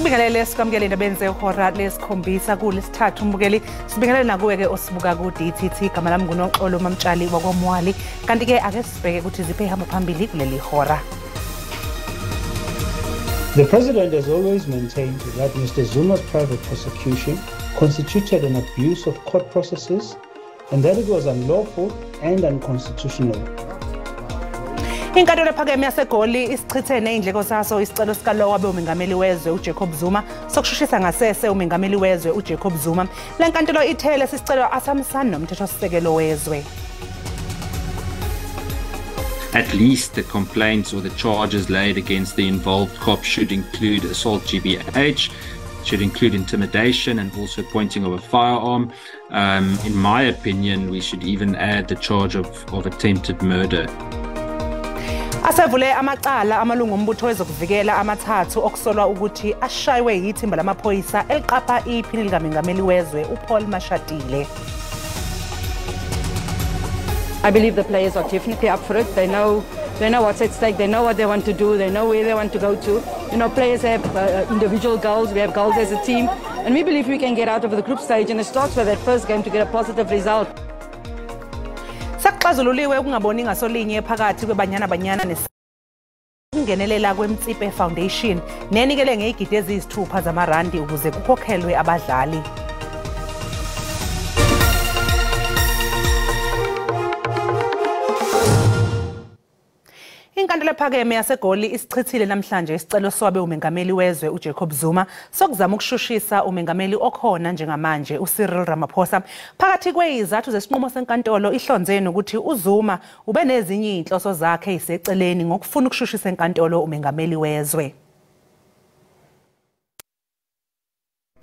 Sikubingelele sikwamukele endabeni zehora lesikhombisa kulesithathu umbukeli sibingelele nakuwe ke osibuka ku DTT igama lami nguNoxolo Mamtshali wakwaMwali kanti ke ake sibheke ukuthi ziphe ihamba phambili kuleli hora. The president has always maintained that Mr. Zuma's private prosecution constituted an abuse of court processes and that it was unlawful and unconstitutional. Inkantolo ephakeme yaseGoli isichithe nezindleko zaso isicelo sikalowo wabe umengameli wezwe uJacob Zuma sokushushisa ngasese umengameli wezwe uJacob Zuma. Le nkantolo ithe lesi sicelo asihambisani nomthethosisekelo wezwe. At least the complaints or the charges laid against the involved cops should include assault GBH, should include intimidation and also pointing of a firearm. In my opinion, we should even add the charge of attempted murder. Asevule amacala amalungu ombutho wezokuvikela amathathu okusolwa ukuthi ashaywe yithimba lamaphoyisa eliqapha iphini likamengameli wezwe uPaul Mashatile. I believe the players are definitely up for it. They know what's at stake. They know what they want to do. They know where they want to go to. You know, players have individual goals. We have goals as a team. And we believe we can get out of the group stage. And it starts with that first game to get a positive result. Sekuxazululiwe ukungaboni ngasolinye phakathi kweBanyana Banyana nesingenelela kweMtsipe Foundation nenikele ngezigidi eziyisithupha zamarandi ukuze kukhokhelwe abadlali. Inkantolo ephakeme yaseGoli isichithile namhlanje isicelo sowabe umengameli wezwe uJacob Zuma sokuzama ukushushisa umengameli okhona njengamanje uCyril Ramaphosa. Phakathi kwezizathu zesinqumo senkantolo ihlonze nokuthi uZuma ube nezinye inhloso zakhe eziseceleni ngokufuna ukushushisa enkantolo umengameli wezwe.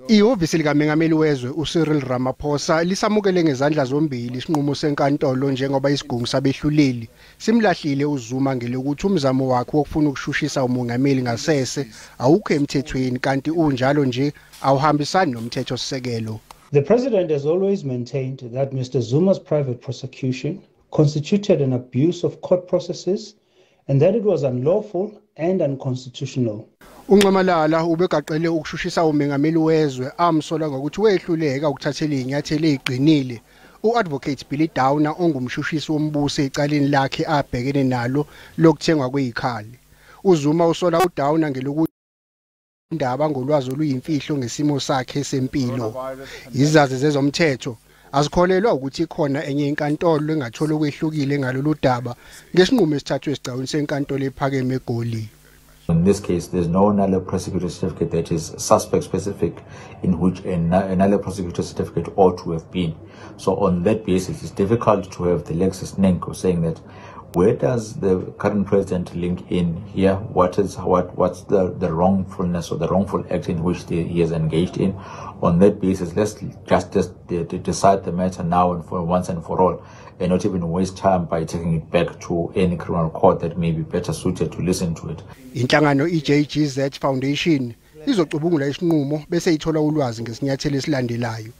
Ihhovisi likamengameli wezwe uCyril Ramaphosa lisamukele ngezandla zombili isinqumo senkantolo njengoba isigungu sabehluleli simlahlile uZuma ngelokuthi umzamo wakhe wokufuna ukushushisa umongameli ngasese awukho emthethweni kanti unjalo nje awuhambisani nomthethosisekelo. The president has always maintained that Mr. Zuma's private prosecution constituted an abuse of court processes and that it was unlawful and unconstitutional. UNxamalala ubegaqele ukushushisa umengameli wezwe amsola ngokuthi wehluleka ukuthathela inyathelo eziqinile uAdvocate Billy Downer ongumshushisi wombuso ecaleni lakhe abhekene nalo lokuthengwa kwezikhali. uZuma usola uDowner ngelokuthi indaba ngolwazi oluyimfihlo ngesimo sakhe sempilo. Izazi zezomthetho azikholelwa ukuthi ikhona enye inkantolo engathola okwehlukile ngalolu daba ngesinqumo esithathwe esigcawini senkantolo ephakeme eGoli. In this case, there's no null prosecutor certificate that is suspect specific in which a null prosecutor certificate ought to have been. So on that basis, it's difficult to have the Lexis Nenko saying that where does the current president link in here? What's the wrongfulness or the wrongful act in which he is engaged in? On that basis, let's just decide the matter now and for once and for all, and not even waste time by taking it back to any criminal court that may be better suited to listen to it. Inhlangano iJGZ Foundation izocubungula isinqumo bese ithola ulwazi ngesinyathelo esilandelayo.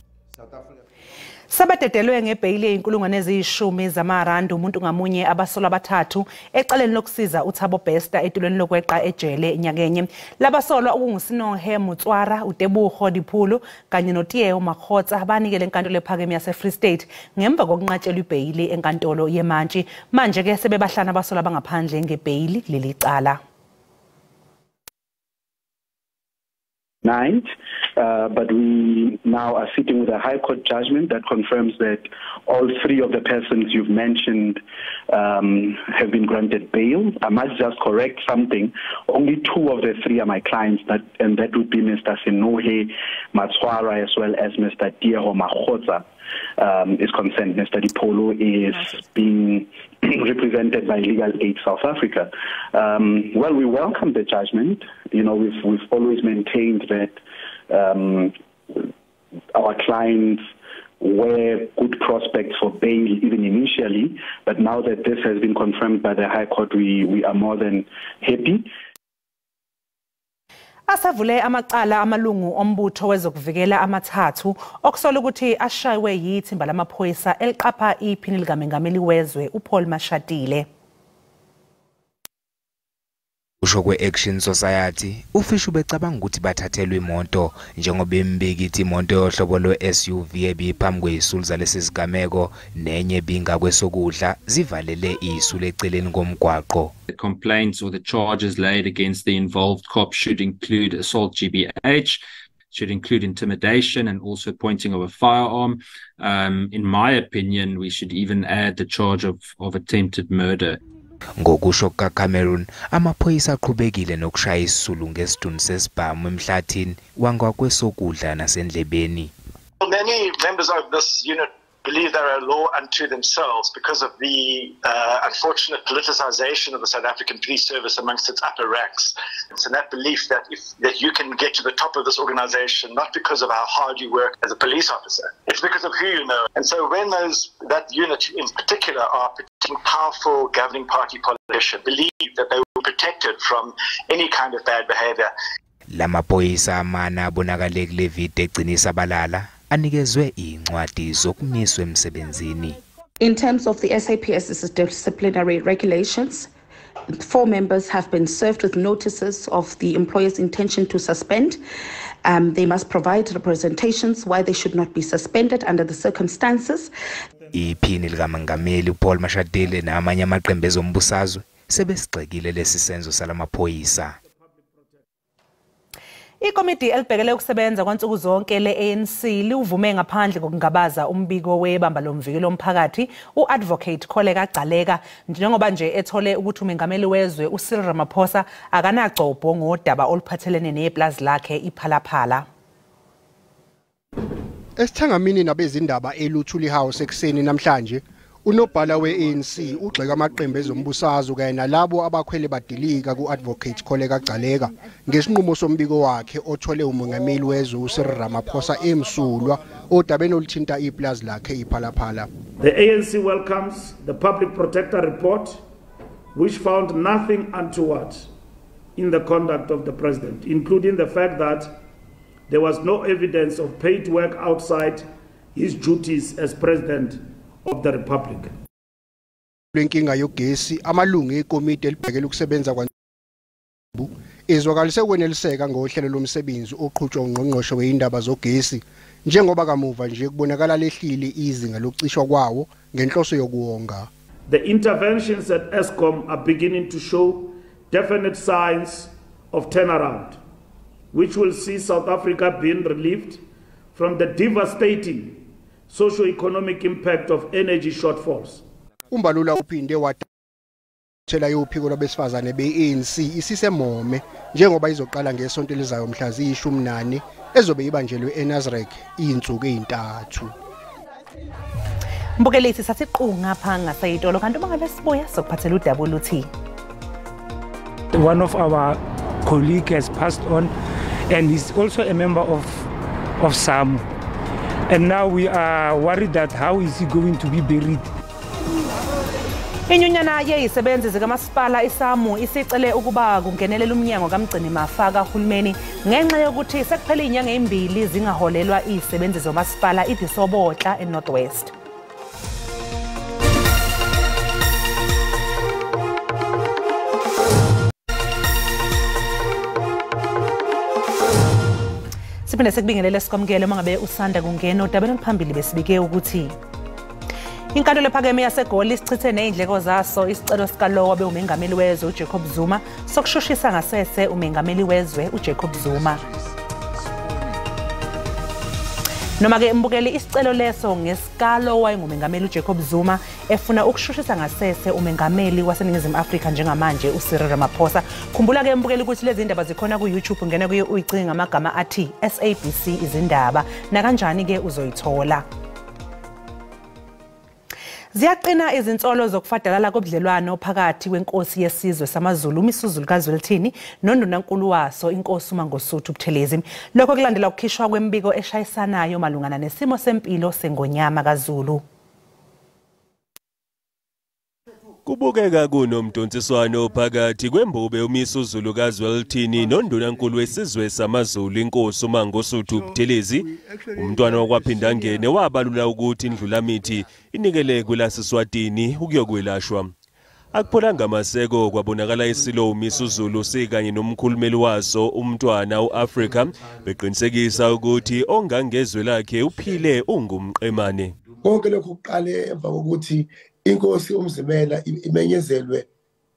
Sabadedelwe ngebheyili eyinkulungwane eziyishumi zamarandi umuntu ngamunye abasolwa abathathu ecaleni lokusiza uThabo Bester etulweni lokweqa ejele nyakenye. Labasolwa okunguSinohe Motswara, uTebogo Dipholo kanye noTieo Makgotsa banikele enkantolo ephakeme yase-Free State ngemva kokunqatshelwa ibheyili enkantolo yemantshi. Manje ke sebebahlanu abasolwa abangaphandle ngebheyili kuleli cala. Ninth, but we now are sitting with a High Court judgment that confirms that all three of the persons you've mentioned have been granted bail. I must just correct something. Only two of the three are my clients, and that would be Mr. Sinohe Matshwara as well as Mr. Tieho Makgotsa is concerned. Mr. Dipolo is being represented by Legal Aid South Africa. Well, we welcome the judgment. You know, we've always maintained that our clients were good prospects for bail even initially, but now that this has been confirmed by the High Court, we are more than happy. Asavule amacala amalungu ombutho wezokuvikela amathathu okusola ukuthi ashaywe yithimba lamaphoyisa eliqapha iphini likamengameli wezwe uPaul Mashatile. Ngokusho kwe-Action Society, uFish ubecabanga ukuthi bathathelwe imoto njengoba imbiki ithi imoto yohlobo lwe-SUV ebiphambi kwezisulu zalesi sigameko nenye ebingakwesokudla zivalele isulu eceleni komgwaqo. The complaints or the charges laid against the involved cops should include assault GBH, should include intimidation and also pointing of a firearm. In my opinion, we should even add the charge of attempted murder. Ngokusho kukaCameron, amaphoyisa aqhubekile nokushaya isisulu ngesidunu sesibhamu emhlathini wangakwesokudla nasendlebeni. Many members of this unit believe they're a law unto themselves because of the unfortunate politicization of the South African Police Service amongst its upper ranks. And that belief that that you can get to the top of this organization not because of how hard you work as a police officer, it's because of who you know. And so when that unit in particular are powerful governing party politicians, believe that they were protected from any kind of bad behavior. Lamaphoyisa amane abonakale kule video egcina isabalala anikezwe incwadi zokumiswa emsebenzini. In terms of the SAPS's disciplinary regulations, 4 members have been served with notices of the employer's intention to suspend. They must provide representations why they should not be suspended under the circumstances. Iphini likaMengameli uPaul Mashatile namanye amaqembu ezombusazwe sebesigxekile lesi senzo salamaphoyisa. Ikomiti elibhekele ukusebenza kwansuku zonke le-ANC liwuvume ngaphandle kokungabaza umbiko webamba lomvikeli womphakathi u-Advocate Kholeka Gcaleka njengoba nje ethole ukuthi umengameli wezwe uCyril Ramaphosa akanagcobho ngodaba oluphathelene neplazi lakhe iPhalaphala. Esithangamini nabezindaba eLuthuli House ekuseni namhlanje, unobhala we-ANC ugxeka amaqembu ezombusazwe kanye nalabo abakhwele badilika ku-Advocate Kholeka Gcaleka ngesinqumo sombiko wakhe othole umongameli wezwe uCyril Ramaphosa emsulwa odabeni oluthinta iplazi lakhe iPhalaphala. The ANC welcomes the Public Protector report, which found nothing untoward in the conduct of the president, including the fact that there was no evidence of paid work outside his duties as president of the republic. Lenkinga yogesi, amalungu ekomiti elibhekele ukusebenza kwansuku izwakalise ukweneliseka ngohlelo lomsebenzi oqhutshwa ungqongqoshe weindaba zogesi njengoba kamuva nje kubonakala lehlile izinga lokucishwa kwawo ngenhloso yokuwonga. The interventions at Eskom are beginning to show definite signs of turnaround, which will see South Africa being relieved from the devastating socio-economic impact of energy shortfalls. Umbalula uphinde wathela yophiko lwabesifazane be-ANC isisemome njengoba izoqala ngesonto elizayo mhla ziyi-14 ezobe ibanjelwe eNasrec izinsuku ezintathu. Mbukelithi sasiqunga pha ngasayitolo kanti uma ngabe sibuya sokuphathela udaba oluthi one of our colleague has passed on and is also a member of SAMU. And now we are worried that how is he going to be buried? Inyunyana yezisebenzi zikamasipala iSAMU isicele ukuba kungenelele umnyango kamgcinimafa kahulumeni ngenxa yokuthi sekuphele izinyanga ezimbili zingaholelwa izisebenzi zomasipala iDisobotla eNorth West. Siphinde sekubingelele sikwamukele uma ngabe usanda kungena odabeni oluphambili besibike ukuthi inkantolo ephakeme yaseGoli isichithe nezindleko zaso isicelo sikalowo obewumengameli wezwe uJacob Zuma sokushushisa ngasese umengameli wezwe uJacob Zuma. Noma-ke mbukeli isicelo leso ngesikalo wayengumengameli uJacob Zuma efuna ukushushisa ngasese umengameli waseNingizimu Afrika njengamanje uCyril Ramaphosa. Khumbula-ke mbukeli ukuthi lezi ndaba zikhona ku-YouTube, ungena kuyo uyicinge ngamagama athi SABC izindaba, nakanjani-ke uzoyithola. Ziyaqina izinsolo zokufadalala kobudlelwano phakathi kwenkosi yesizwe samaZulu uMisuzulu kaZwelithini nondunankulu waso inkosi uMangosuthu Buthelezi. Lokho kulandela ukukhishwa kwembiko eshayisanayo malungana nesimo sempilo sengonyama kaZulu. Kubukeka kunomdonsiswano phakathi kwembube uMisuzulu kaZwelithini nondunankulu wesizwe samaZulu inkosi uMangosuthu Buthelezi. Umntwana wakwaPhindangene wabalula ukuthi iNdlulamithi inikele kwelaseswatini ukuyokwelashwa. Akupholanga maseko kwabonakala isilo uMisuzulu sikanye nomkhulumeli waso umntwana uAfrika beqinisekisa ukuthi ongangezwe lakhe uphile ungumqemane. Konke lokhu kuqale emva kokuthi inkosi uMzimela imenyezelwe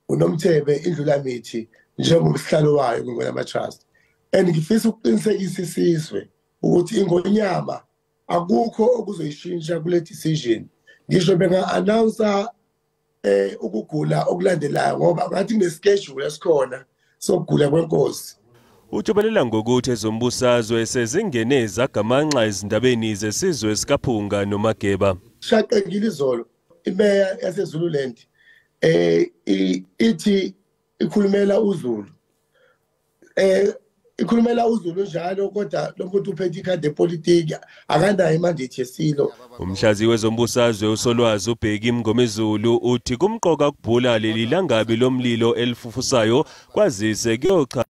uNomthebe Indlulamithi njengomsihlalo wayo kwiNgonyama Trust. And ngifisa ukuqinisekisa isizwe ukuthi iNgonyama akukho okuzoyishintsha kule decision. Ngisho benga-announce ukugula okulandelayo ngoba ngathi kuneschedule esikhona sokugula kwenkosi. Ujubelela ngokuthi ezombusazwe sezingene zagamanxa ezindabeni zesizwe sikaPhunga noMageba. Shaqekile izolo imeya yaseZululand ithi ikhulumela uZulu. Ikhulumela uZulu njalo kodwa lo muntu uphethe ikhadi epolitiki akanayo imandate yesilo. Umhlazi wezombusazwe uSolwazi uBheki Mngomezulu uthi kumqoka ukubhula leli langabi lomlilo elifufusayo kwazise kuyocha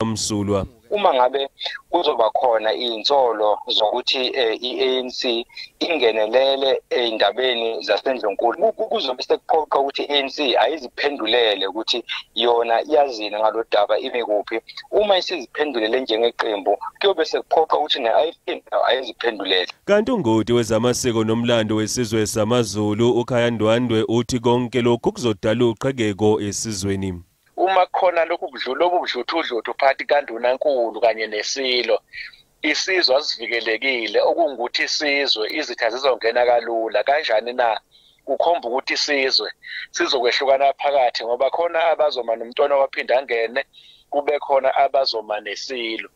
umsulwa. Uma ngabe kuzoba khona izinsolo zokuthi i-ANC ingenelele ey'ndabeni zasendlunkulu, kuzobe sekuqoqa ukuthi i-ANC ayiziphendulele ukuthi yona iyazini ngalo daba imi kuphi. Uma isiziphendulele njengeqembu kuyobe sekuqoqa ukuthi ne-IFP ayiziphendulele. Kanti ungoti wezamasiko nomlando wesizwe samaZulu uKhaya Ndwandwe uthi konke lokhu kuzodala uqhekeko esizweni. Uma khona lokhu kudlula obudluthudluthu phakathi kaNdunankulu kanye nesilo, isizwe asivikelekile, okungukuthi isizwe izitha zizongena kalula. Kanjani na? Kukhomba ukuthi isizwe sizokwehlukana phakathi ngoba khona abazoma nomntwana waphinda angene, kube khona abazoma nesilo.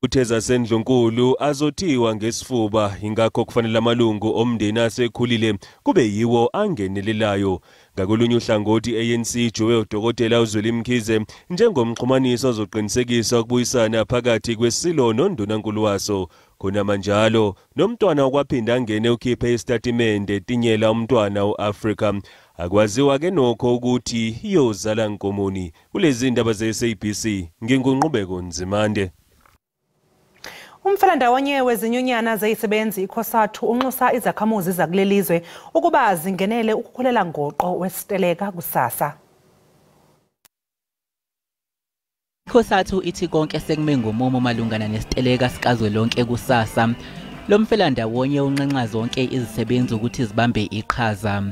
Utheza sendlunkulu azothiwa ngesifuba, ingakho kufanele amalungu omndeni asekhulile kube yiwo angenelelayo. Ngakolunye uhlangothi ANC ijowe uDokotela uZweli Mkhize njengomxhumanisi ozoqinisekisa ukubuyisana phakathi kwesilo nondunankulu waso. Khona manjalo nomntwana okwaphinda angene ukhiphe isitatimende etinyela umntwana uAfrika. Akwaziwa ke nokho ukuthi iyozala nkomoni. Kulezi ndaba ze-SABC nginguNqubeko Nzimande. Umfelandawonye wezinyunyana zezisebenzi iCOSATU unxusa izakhamuzi zakulelizwe ukuba zingenele ukukhulela ngoqo wesiteleka kusasa. ICOSATU ithi konke sekume ngomumo malungana nesiteleka sikazwelonke kusasa. Lo mfelandawonye unxenxa zonke izisebenzi ukuthi zibambe iqhaza.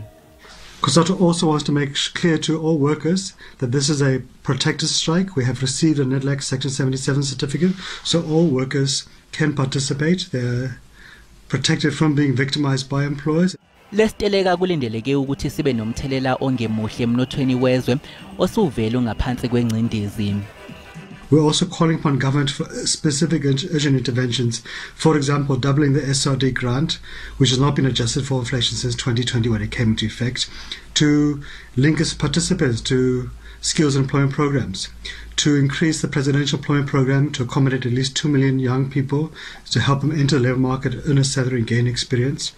COSATU also wants to make clear to all workers that this is a protected strike. We have received a NEDLAC Section 77 certificate, so all workers can participate. They're protected from being victimized by employers. Lesiteleka kulindeleke ukuthi sibe nomthelela ongemuhle emnothweni wezwe osuvele ngaphansi kwengcindezi. We're also calling upon government for specific urgent interventions. For example, doubling the SRD grant, which has not been adjusted for inflation since 2020 when it came into effect, to link its participants to skills and employment programs, to increase the presidential employment program to accommodate at least 2 million young people to help them enter the labor market, earn a salary and gain experience.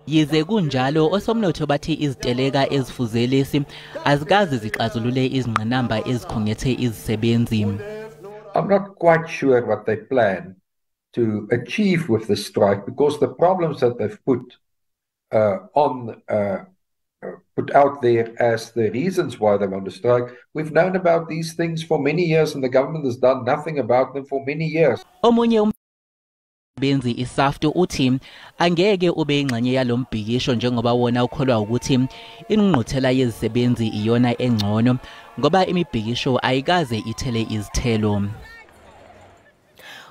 Yize kunjalo osomnotho bathi iziteleka ezifuze lesi azikaze zixazulule izingqinamba ezikhungethe izisebenzi. I'm not quite sure what they plan to achieve with the strike, because the problems that they've put out there as the reasons why they want to strike, we've known about these things for many years, and the government has done nothing about them for many years. Omunye umsebenzi iSAFTU uthi angeke ube ingxenye yalombhikisho njengoba wona ukholwa ukuthi ingqungquthela yezisebenzi iyona engcono ngoba imibhikisho ayikaze ithele izithelo.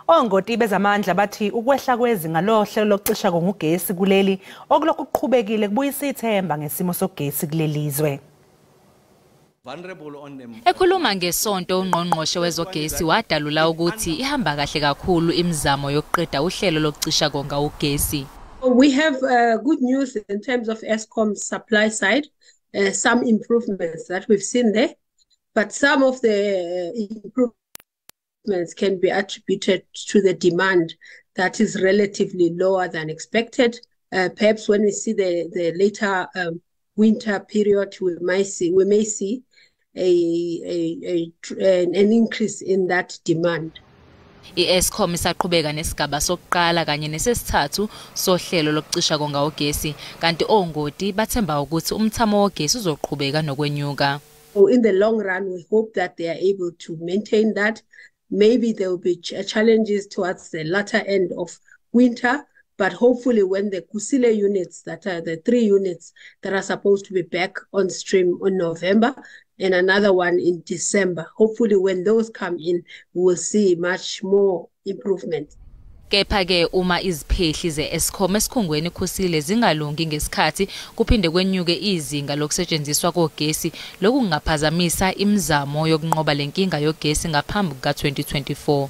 Ongoti bezamandla bathi ukwehla kwezinga lohlelo lokucisha ngogesi kuleli okulokhu kuqhubekile kubuyisa ithemba ngesimo sogesi kulelizwe. Ekhuluma ngesonto ungqongqoshe wezogesi wadalula ukuthi ihamba kahle kakhulu imizamo yokuqeda uhlelo lokucisha konga ugesi. We have good news in terms of Eskom supply side, some improvements that we've seen there, but some of the improvements can be attributed to the demand that is relatively lower than expected. Perhaps when we see the later winter period, we may see an increase in that demand. I-Eskom isaqhubeka nesigaba sokuqala kanye nesesithathu sohlelo lokucisha konga ugesi, kanti ongoti bathemba ukuthi umthamo wogesi uzoqhubeka nokwenyuka. So in the long run, we hope that they are able to maintain that. Maybe there will be challenges towards the latter end of winter, but hopefully when the Kusile units, that are the 3 units that are supposed to be back on stream in November, and another one in December, hopefully when those come in, we will see much more improvement. Kepha-ke uma iziphehli ze-Eskom esikhungweni Kusile zingalungi ngesikhathi, kuphinde kwenyuke izinga lokusetshenziswa kogesi, lokhu kungaphazamisa imizamo yokunqoba lenkinga yogesi ngaphambi kuka-2024.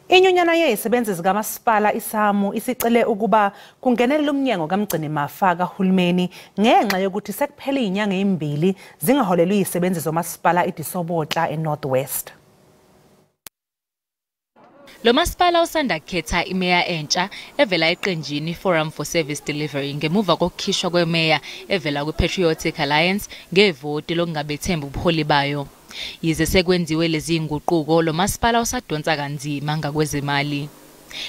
Inyunyana yezisebenzi zikamasipala iSAMWU isicele ukuba kungenelele umnyango kamgcinimafa kahulumeni ngenxa yokuthi sekuphele izinyanga ezimbili zingaholelwa izisebenzi zomasipala iDisobotla eNorth West. Lo masipala usanda kukhetha imeya entsha evela eqenjini Forum for Service Delivery ngemuva kokukhishwa kwemeya evela kwi-Patriotic Alliance ngevoti lokungabethembi ubuholi bayo. Yize sekwenziwe lezi nguquko, lo masipala usadonsa kanzima ngakwezemali.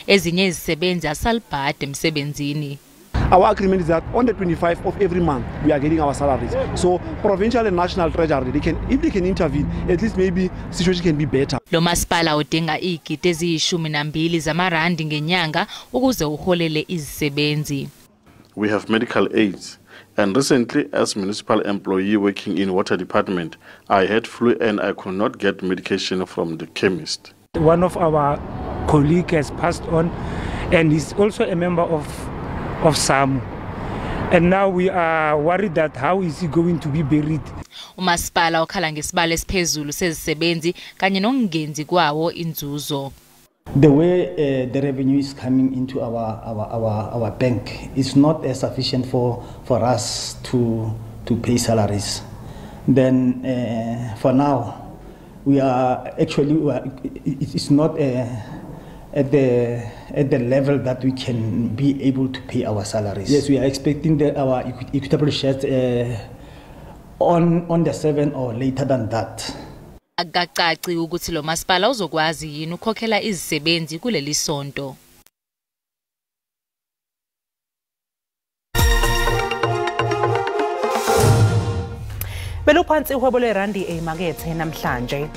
Ezinye izisebenzi asalibhade emsebenzini. Our agreement is that on the 25th of every month we are getting our salaries. So provincial and national treasury, they can, if they can intervene, at least maybe situation can be better. Lo masipala udinga izigidi eziyi-12 zamarandi ngenyanga ukuze uholele izisebenzi. We have medical aids, and recently as municipal employee working in water department, I had flu and I could not get medication from the chemist. One of our colleagues has passed on and is also a member of SAMWU. And now we are worried that how is he going to be buried? Umasipala okhala ngesibalo esiphezulu sezisebenzi kanye nokungenzi kwawo inzuzo. The way the revenue is coming into our bank is not sufficient for us to pay salaries. Then for now, we are actually it's not at the level that we can be able to pay our salaries. Yes, we are expecting that our equitable shares on the 7 or later than that. Akucaci ukuthi lo masipala uzokwazi yini ukukhokhela izisebenzi kuleli sonto. Beluphansi uhwebo lwerandi emakethe namhlanje.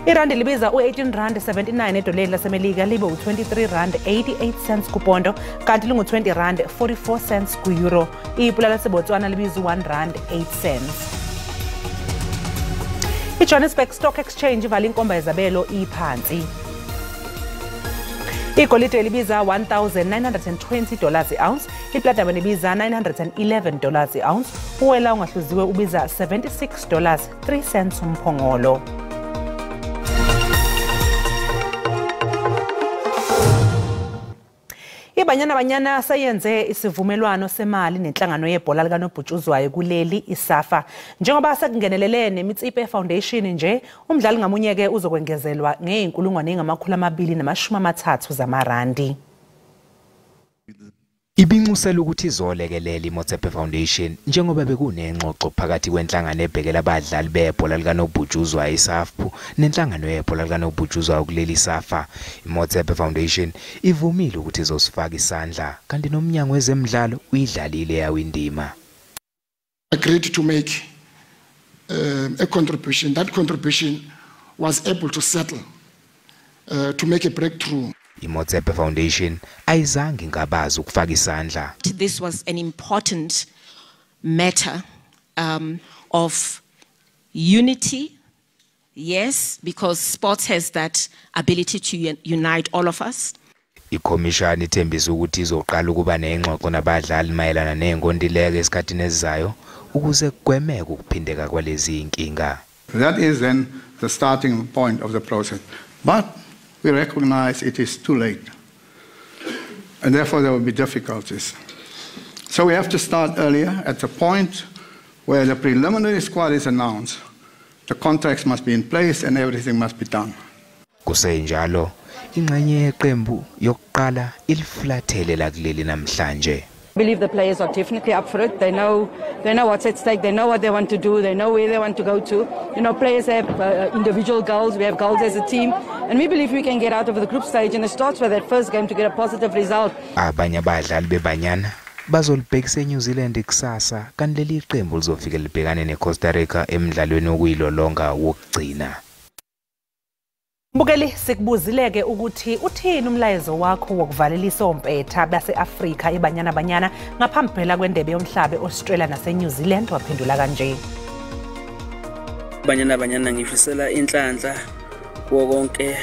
Irandi libiza u-18 rand 79 edoleni laseMelika, libe u-23 rand 88 cents kupondo, kanti lingu-20 rand 44 cents ku-euro. Ipula laseBotswana libiza u-1 rand 8 cents. I-Johannesburg Stock Exchange ivala inkomba yezabelo iphansi. Igolide libiza $1,920 i-ounce, iplatinum libiza $911 i-ounce, uwela ongahluziwe ubiza $76.03 umphongolo. IBanyana Banyana sayenze isivumelwano semali nenhlangano yebhola likanobhutshuzwayo kuleli iSAFA. Njengoba sekungenelele neMitsipe Foundation nje, umdlali ngamunye ke uzokwengezelwa nge-230 zamarandi. Ibinxusela ukuthi izolekelela iMotsepe Foundation njengoba bekunengxoxo phakathi kwenhlangano ebhekela abadlali bebhola likanobhutshuzwayo iSAFPU nenhlangano yebhola likanobhutshuzwayo kuleli SAFA. IMotsepe Foundation ivumile ukuthi izosifaka isandla, kanti nomnyango wezemidlalo uyidlalile yawo indima. Agreed to make a contribution. That contribution was able to settle, to make a breakthrough. iMotsepe Foundation ayizange ingabazi ukufaka isandla. This was an important matter of unity, yes, because sports has that ability to unite all of us. Ikhomishani ithembisa ukuthi izoqala ukuba nengxoxo nabadlali mayelana nenkontileka esikhathini esizayo ukuze kugwemeke ukuphindeka kwalezi inkinga. That is then the starting point of the process. But we recognize it is too late, and therefore there will be difficulties. So we have to start earlier at the point where the preliminary squad is announced. The contracts must be in place and everything must be done. Kusenjalo, ingxenye yeqembu yokuqala iliflathele la kuleli namhlanje. I believe the players are definitely up for it. They know what's at stake. They know what they want to do. They know where they want to go to. You know, players have individual goals. We have goals as a team. And we believe we can get out of the group stage. And it starts with that first game to get a positive result. Abanye abadlali beBanyana bazolibhekisa eNew Zealand kusasa, kanti leli qembu lizofike libhekane neCosta Rica emdlalweni wokuyilolonga wokugcina. Mbukeli, sikubuzileke ukuthi uthini umlayezo wakho wokuvalelisa ompetha base-Afrika iBanyana Banyana ngaphambi phela kwendebe yomhlaba e-Australia nase-New Zealand, waphendula kanje. Banyana Banyana ngifisela inhlanhla kuwo konke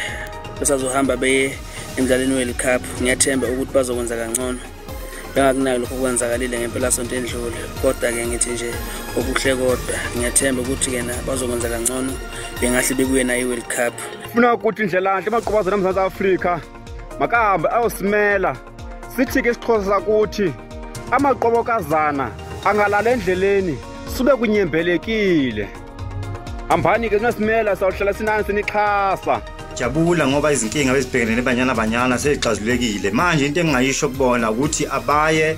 besazohamba beye emdlalweni we-World Cup. Ngiyathemba ukuthi bazokwenza kangcono. Bengakunayo lokho okwenzakalile ngempelasonto endlule, kodwa-ke ngithi nje okuhle, kodwa ngiyathemba ukuthi kena bazokwenza kangcono, bengahle bebuye nayo i-World Cup. Funa ukuthi indlela enhle amaqhubazana eMzantsi Afrika makahambe ayosimela, sithi ke isiXhosa sakuthi amaqobokazana angalala endleleni sube kunyembelekile. Hambani ke nosimela, sawuhlala sinani sinixhasa. Jabula ngoba izinkinga bezibhekene neBanyana Banyana sezixazulekile. Manje into engingayisho kubona ukuthi abaye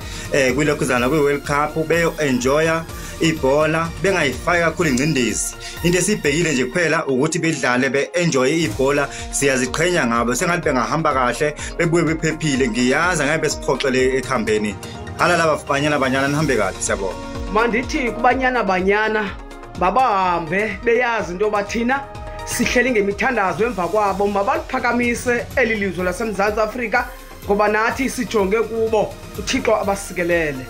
kwilokhuzana kwi-World Cup beyo-enjoya ibhola, bengayifaki kakhulu ingcindezi. Into esibhekile nje kuphela ukuthi bedlale be-enjoye ibhola, siyaziqhenya ngabo, sengathi bengahamba kahle bebuye bephephile. Ngiyazi angeke besiphoxele ekuhambeni. Halala Banyana Banyana, nihambe kahle, siyabonga. Mandithi kuBanyana Banyana mabahambe beyazi into yoba thina sihleli ngemithandazo emva kwabo, mabaliphakamise eli lizwe laseMzantsi Afrika ngoba nathi sijonge kubo, uThixo abasikelele.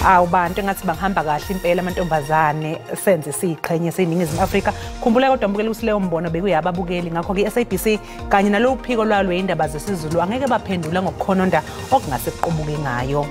Awu bantu, engathi bangihamba kahle impela amantombazane, senze siyiqhenye seNingizimu Afrika. Khumbula kodwa mbukeli ukuthi leyo mbono bekuyababukeli, ngakho-ke i-SABC kanye nalowo phiko lwalo indaba zesiZulu angeke baphendula ngokukhononda okungase kuqubuke ngayo.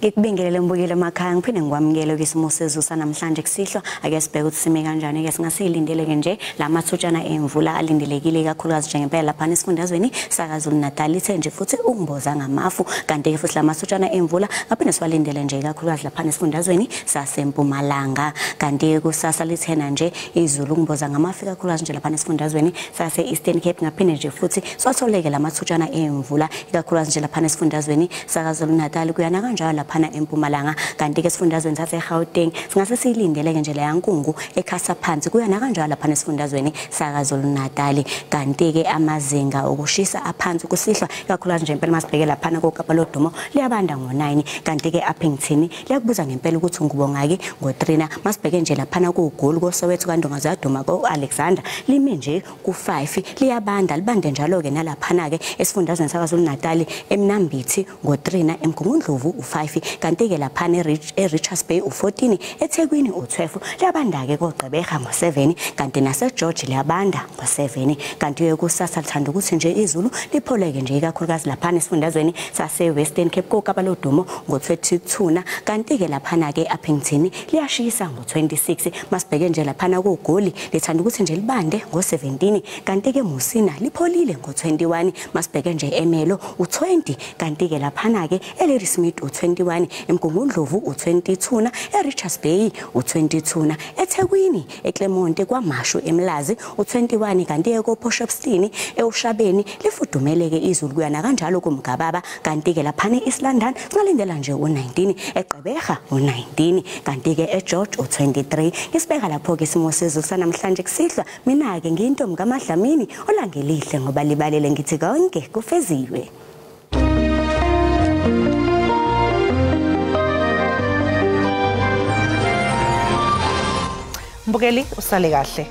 Ngikubingelele mbukeli emakhaya, ngiphinde ngikwamukele kwisimo sezulu sanamhlanje kusihlwa. Ake sibheke ukuthi sime kanjani ke, singasiyilindele nje lamathutshana emvula alindelekile kakhulukazi njengempela lapha esifundazweni saKwaZulu Natal, ithe nje futhi ukumboza ngamafu, kanti ke futhi lamathutshana emvula ngaphinde siwalindele nje kakhulukazi lapha esifundazweni saseMpumalanga. Kanti kusasa lithena nje izulu ukumboza ngamafu kakhulukazi nje lapha esifundazweni sase Eastern Cape, ngaphinde nje futhi siwatholeke lamathutshana emvula ikakhulukazi nje lapha esifundazweni saKwaZulu Natal kuyana kanjalo lapha eMpumalanga. Kanti ke esifundazweni saseGauteng singase siyilindele ke nje leya nkungu ekhasa phansi kuyana kanjalo lapha esifundazweni saKwaZulu Natal. Kanti ke amazinga okushisa aphansi kusihlwa ikakhulukazi nje impela masibheke lapha koKapa lodumo liyabanda ngo9, kanti ke Upington liyakubuza ngempela ukuthi ungubonga ke ngo3. Masibheke nje lapha kuGoli koSoweto kaNdonga ziyaduma koAlexander lime nje ku5 liyabanda, libande njalo ke nalaphana ke esifundazweni saKwaZulu Natal eMnambithi ngo3, eMgungundlovu u5, kanti ke lapha eRichards Bay u14, eThekwini u12, liyabanda ke koGqeberha ngo7, kanti naseGeorge liyabanda ngo7. Kanti kusasa lithanda ukuthi nje izulu lipholeke nje ikakhulukazi lapha esifundazweni sase Western Cape koKapa lodumo ngo22, kanti ke laphana ke Upington liyashisa ngo26. Masibheke nje laphana koGoli lithanda ukuthi nje libande ngo17, kanti ke Musina lipholile ngo21. Masibheke nje eMelo u20, kanti ke laphana ke eLadysmith u21, eMgungundlovu u22, eRichards Bay u22, eThekwini eClermont kwaMashu eMlazi u21, kanti eKopho Shepstone eUshabeni lifudumeleke izulu kuyana kanjalo kuMgababa, kanti ke laphana eEast London singalindela nje u19, eGqeberha u19, kanti ke eGeorge u23. Ngisibeka lapho ke isimo sezulu sanamhlanje kusihlwa. Mina ke ngiyintombi kaMadlamini olangelihle ngoba libalele ngithi konke kufeziwe. Mbukeli, usale kahle.